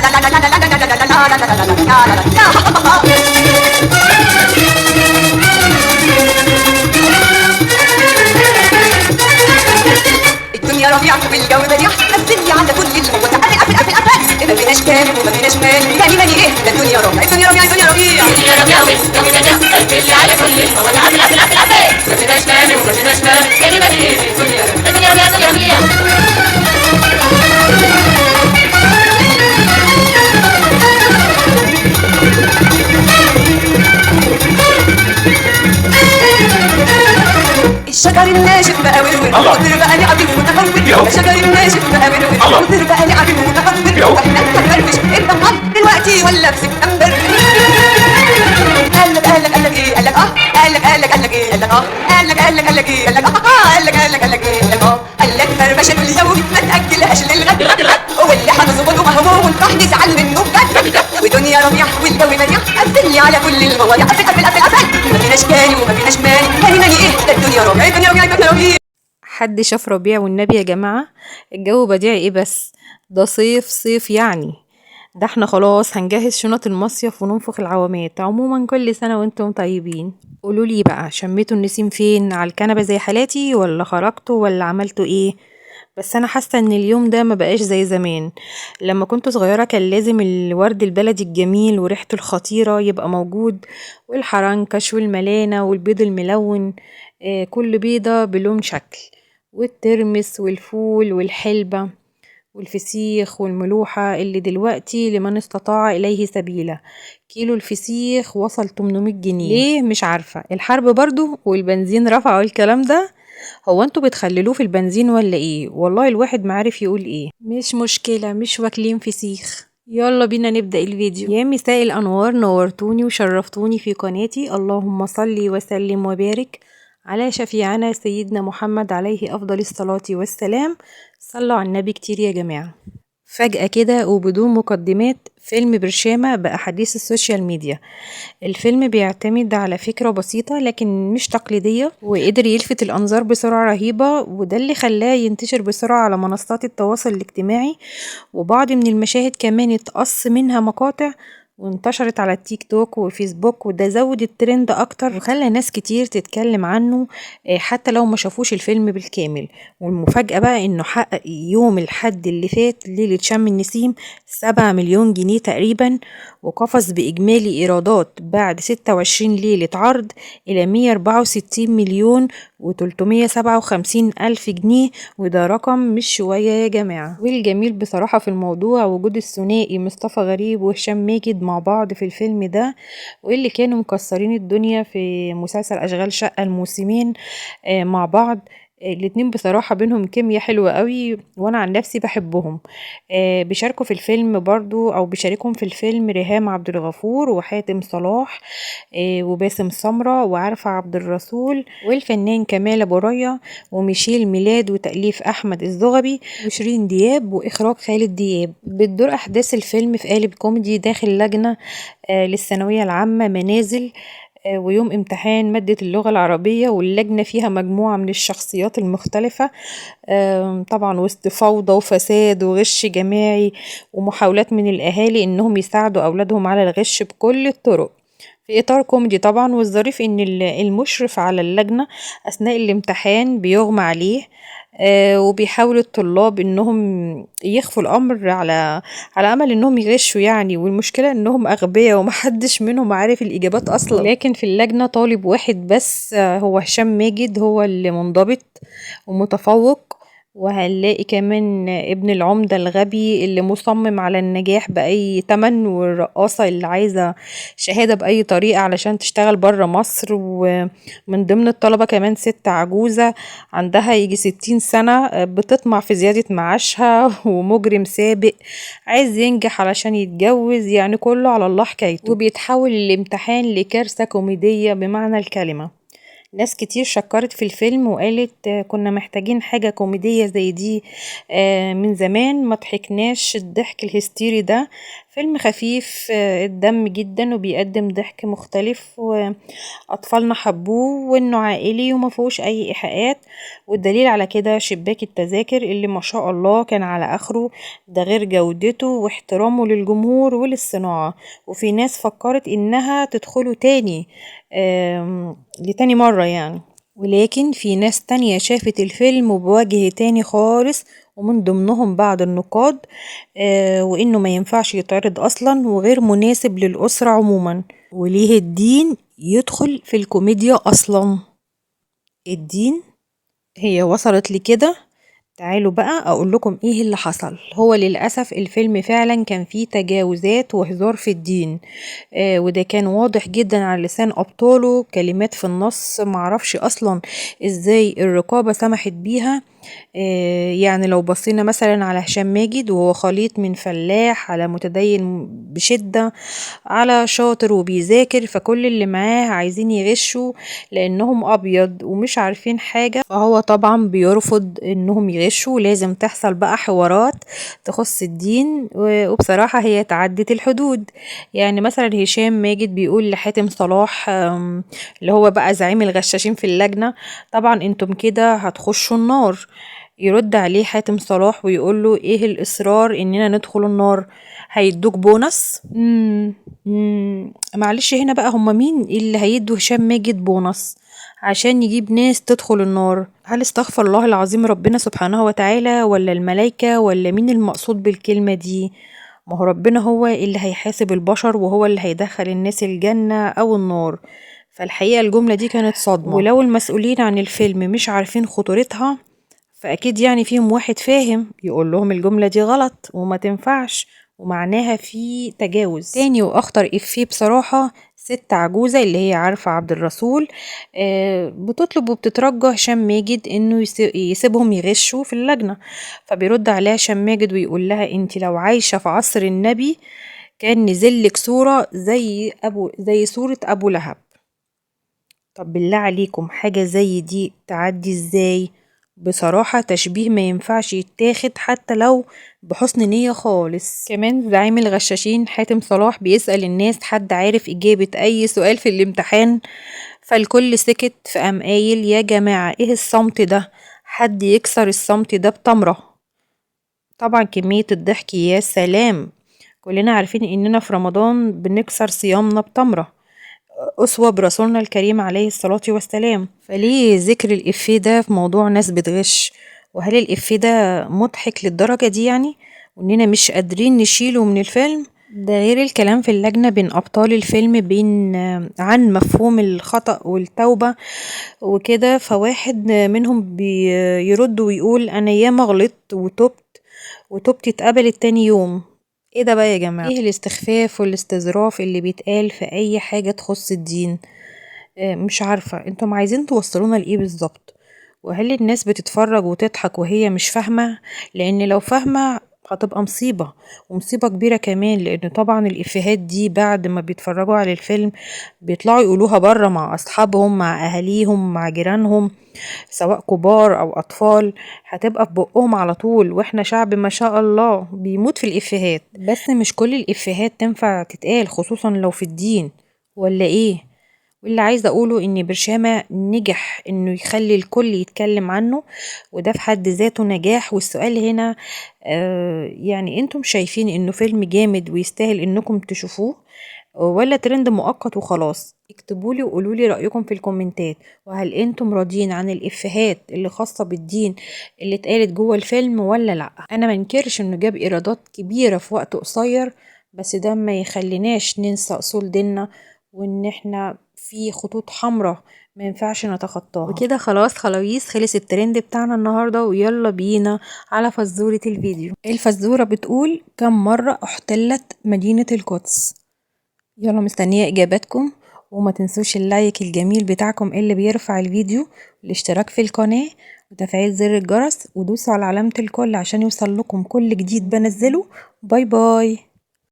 لا لا لا لا لا لا. الدنيا ربيع والجو بديع، قفل لي على كل المواضيع، قفل قفل قفل قفل، ما فيناش كامل وما فيناش مال، ماني ماني ايه ده الدنيا ربيع، الدنيا ربيع، الدنيا ربيع، الدنيا ربيع والجو بديع، قفل لي على كل المواضيع، قفل قفل قفل قفل، ما فيناش كامل وما فيناش مال، ماني ماني ايه الدنيا ربيع، الدنيا ربيع، الدنيا ربيع. الشجر الناشف بقى ورور، خضر بقى لعب متهور، الشجر الناشف بقى ورور، خضر بقى لعب متهور، واحنا هنفرفش النهار دلوقتي ولا في سبتمبر؟ قال لك قال لك قال لك ايه قال لك اه، قال لك قال لك قال لك ايه قال لك اه، قال لك قال لك قال لك ايه قال لك اه، قال لك قال لك قال لك ايه قال لك اه، قال لك فرفشه اليوم ما تاجلهاش للغد، واللي هنظبطه مهموم راح نزعل منه بجد، ودنيا ربيع والجو بديع، قفل لي على كل المواضيع، قفل قفل قفل قفل، ما فيناش كاني وما فيناش ماني، ماني ماني ايه ده الدنيا ربيع، الدنيا ربيع، الدنيا ربيع. حد شاف ربيع والنبي يا جماعة؟ الجو بديع ايه بس، ده صيف صيف يعني، ده احنا خلاص هنجهز شنط المصيف وننفخ العوامات. عموما كل سنة وانتم طيبين. قولوا لي بقى، شميتوا النسيم فين؟ على الكنبة زي حالاتي ولا خرجتوا ولا عملتوا ايه؟ بس انا حاسة ان اليوم ده ما بقاش زي زمان. لما كنت صغيرة كان لازم الورد البلدي الجميل وريحته الخطيرة يبقى موجود، والحرنكش والملانة والبيض الملون، كل بيضة بلون شكل، والترمس والفول والحلبة والفسيخ والملوحة اللي دلوقتي لمن استطاع إليه سبيلا. كيلو الفسيخ وصل 800 جنيه، ليه مش عارفة؟ الحرب برضو والبنزين رفعوا الكلام ده. هو انتوا بتخللوه في البنزين ولا ايه؟ والله الواحد ما عارف يقول ايه. مش مشكلة، مش واكلين فسيخ. يلا بينا نبدأ الفيديو. يا مساء الأنوار، نورتوني وشرفتوني في قناتي. اللهم صلي وسلم وبارك على شفيعنا سيدنا محمد عليه أفضل الصلاة والسلام. صلوا على النبي كتير يا جماعة. فجأة كده وبدون مقدمات، فيلم برشامة بقى حديث السوشيال ميديا. الفيلم بيعتمد على فكرة بسيطة لكن مش تقليدية، وقدر يلفت الأنظار بسرعة رهيبة، وده اللي خلاه ينتشر بسرعة على منصات التواصل الاجتماعي. وبعض من المشاهد كمان اتقص منها مقاطع وانتشرت على التيك توك وفيسبوك، وده زود الترند أكتر وخلى ناس كتير تتكلم عنه حتى لو ما شافوش الفيلم بالكامل. والمفاجأة بقى إنه حقق يوم الحد اللي فات ليلة شم النسيم 7 مليون جنيه تقريبا، وقفز بإجمالي إيرادات بعد 26 ليلة عرض إلى 164,357,000 جنيه، وده رقم مش شوية يا جماعة. والجميل بصراحة في الموضوع وجود الثنائي مصطفى غريب وهشام ماجد مع بعض في الفيلم ده، واللي كانوا مكسرين الدنيا في مسلسل أشغال شقة الموسمين مع بعض. الاتنين بصراحة بينهم كيمياء حلوة قوي، وانا عن نفسي بحبهم. بيشاركوا في الفيلم برضو، او بيشاركهم في الفيلم ريهام عبد الغفور وحاتم صلاح، وباسم سمرة وعارفة عبد الرسول والفنان كمال ابو ريا وميشيل ميلاد، وتأليف احمد الزغبي وشيرين دياب واخراج خالد دياب. بتدور احداث الفيلم في قالب كوميدي داخل لجنة للثانوية العامة منازل، ويوم امتحان مادة اللغة العربية، واللجنة فيها مجموعة من الشخصيات المختلفة، طبعا وسط فوضى وفساد وغش جماعي ومحاولات من الأهالي إنهم يساعدوا أولادهم على الغش بكل الطرق، في إطار كوميدي طبعا. والظريف إن المشرف على اللجنة أثناء الامتحان بيغمى عليه، وبيحاول الطلاب إنهم يخفوا الأمر على أمل إنهم يغشوا يعني. والمشكلة إنهم أغبياء ومحدش منهم عارف الإجابات أصلا. لكن في اللجنة طالب واحد بس، هو هشام ماجد، هو اللي منضبط ومتفوق. وهنلاقي كمان ابن العمدة الغبي اللي مصمم على النجاح بأي تمن، والرقاصة اللي عايزة شهادة بأي طريقة علشان تشتغل برا مصر. ومن ضمن الطلبة كمان ست عجوزة عندها يجي 60 سنة بتطمع في زيادة معاشها، ومجرم سابق عايز ينجح علشان يتجوز، يعني كله على الله حكايته. وبيتحول الامتحان لكارثة كوميدية بمعنى الكلمة. ناس كتير شكرت في الفيلم وقالت كنا محتاجين حاجة كوميدية زي دي من زمان، ما ضحكناش الضحك الهستيري ده. فيلم خفيف الدم جدا وبيقدم ضحك مختلف وأطفالنا حبوه، وإنه عائلي وما فيهوش أي إيحاءات، والدليل على كده شباك التذاكر اللي ما شاء الله كان على آخره، ده غير جودته واحترامه للجمهور وللصناعة. وفي ناس فكرت إنها تدخله تاني لتاني مرة يعني، ولكن في ناس تانية شافت الفيلم بوجه تاني خالص، ومن ضمنهم بعض النقاد، وإنه ما ينفعش يتعرض أصلا وغير مناسب للأسرة عموما، وليه الدين يدخل في الكوميديا أصلا؟ الدين هي وصلت لكده؟ تعالوا بقى أقول لكم إيه اللي حصل. هو للأسف الفيلم فعلا كان فيه تجاوزات وهزار في الدين، وده كان واضح جدا على لسان أبطاله، كلمات في النص معرفش أصلا إزاي الرقابة سمحت بيها. يعني لو بصينا مثلا على هشام ماجد وهو خليط من فلاح على متدين بشدة على شاطر وبيذاكر، فكل اللي معاه عايزين يغشوا لأنهم أبيض ومش عارفين حاجة، فهو طبعا بيرفض إنهم يغشوا، لازم تحصل بقى حوارات تخص الدين، وبصراحة هي تعدت الحدود. يعني مثلا هشام ماجد بيقول لحاتم صلاح اللي هو بقى زعيم الغشاشين في اللجنة، طبعا انتم كده هتخشوا النار. يرد عليه حاتم صلاح ويقول له ايه الإصرار اننا ندخل النار؟ هيدوك بونص؟ معلش هنا بقى هما مين اللي هيدوا هشام ماجد بونص عشان يجيب ناس تدخل النار؟ هل استغفر الله العظيم ربنا سبحانه وتعالى ولا الملائكة ولا مين المقصود بالكلمة دي؟ ما هو ربنا هو اللي هيحاسب البشر وهو اللي هيدخل الناس الجنة أو النار. فالحقيقة الجملة دي كانت صدمة، ولو المسؤولين عن الفيلم مش عارفين خطورتها فأكيد يعني فيهم واحد فاهم يقول لهم الجملة دي غلط وما تنفعش ومعناها في تجاوز. تاني وأخطر إفيه بصراحة، ست عجوزة اللي هي عارفة عبد الرسول بتطلب وبتترجى هشام ماجد إنه يسيبهم يغشوا في اللجنة، فبيرد عليها هشام ماجد ويقول لها انت لو عايشة في عصر النبي كان نزلك صورة زي صورة أبو لهب. طب بالله عليكم حاجة زي دي تعدي ازاي؟ بصراحة تشبيه ما ينفعش يتاخد حتى لو بحسن نية خالص. كمان زعيم الغشاشين حاتم صلاح بيسأل الناس حد عارف إجابة أي سؤال في الامتحان؟ فالكل سكت، فقام قايل يا جماعة إيه الصمت ده؟ حد يكسر الصمت ده بتمرة. طبعا كمية الضحك يا سلام، كلنا عارفين إننا في رمضان بنكسر صيامنا بتمرة أسوة برسولنا الكريم عليه الصلاة والسلام، فليه ذكر الإفيه ده في موضوع ناس بتغش؟ وهل الإفيه ده مضحك للدرجة دي يعني وإننا مش قادرين نشيله من الفيلم؟ ده غير الكلام في اللجنة بين أبطال الفيلم عن مفهوم الخطأ والتوبة وكده، فواحد منهم بيرد ويقول أنا ياما غلطت وتوبت وتوبتي اتقبلت تاني يوم. ايه ده بقى يا جماعة؟ ايه الاستخفاف والاستظراف اللي بيتقال في اي حاجة تخص الدين؟ مش عارفة انتم عايزين توصلونا لايه بالظبط؟ وهل الناس بتتفرج وتضحك وهي مش فاهمة؟ لان لو فاهمة هتبقى مصيبة، ومصيبة كبيرة كمان، لان طبعا الإفيهات دي بعد ما بيتفرجوا على الفيلم بيطلعوا يقولوها بره مع أصحابهم مع أهاليهم مع جيرانهم، سواء كبار أو أطفال، هتبقى في بقهم على طول. واحنا شعب ما شاء الله بيموت في الإفيهات، بس مش كل الإفيهات تنفع تتقال خصوصا لو في الدين، ولا إيه؟ واللي عايزة أقوله إن برشامة نجح إنه يخلي الكل يتكلم عنه، وده في حد ذاته نجاح. والسؤال هنا يعني أنتم شايفين إنه فيلم جامد ويستاهل إنكم تشوفوه ولا ترند مؤقت وخلاص؟ اكتبولي وقولولي رأيكم في الكومنتات، وهل أنتم راضيين عن الإفيهات اللي خاصة بالدين اللي اتقالت جوه الفيلم ولا لأ؟ أنا منكرش إنه جاب إيرادات كبيرة في وقت قصير، بس ده ما يخليناش ننسى أصول ديننا وإن إحنا في خطوط حمراء ما ينفعش نتخطاها. وكده خلاص خلاويص خلص الترند بتاعنا النهارده، ويلا بينا على فزورة الفيديو. الفزورة بتقول كم مرة احتلت مدينة القدس؟ يلا مستنية إجاباتكم، وما تنسوش ال like الجميل بتاعكم اللي بيرفع الفيديو، والاشتراك في القناة، وتفعيل زر الجرس، ودوسوا على علامة الكل عشان يوصل لكم كل جديد بنزله. bye bye.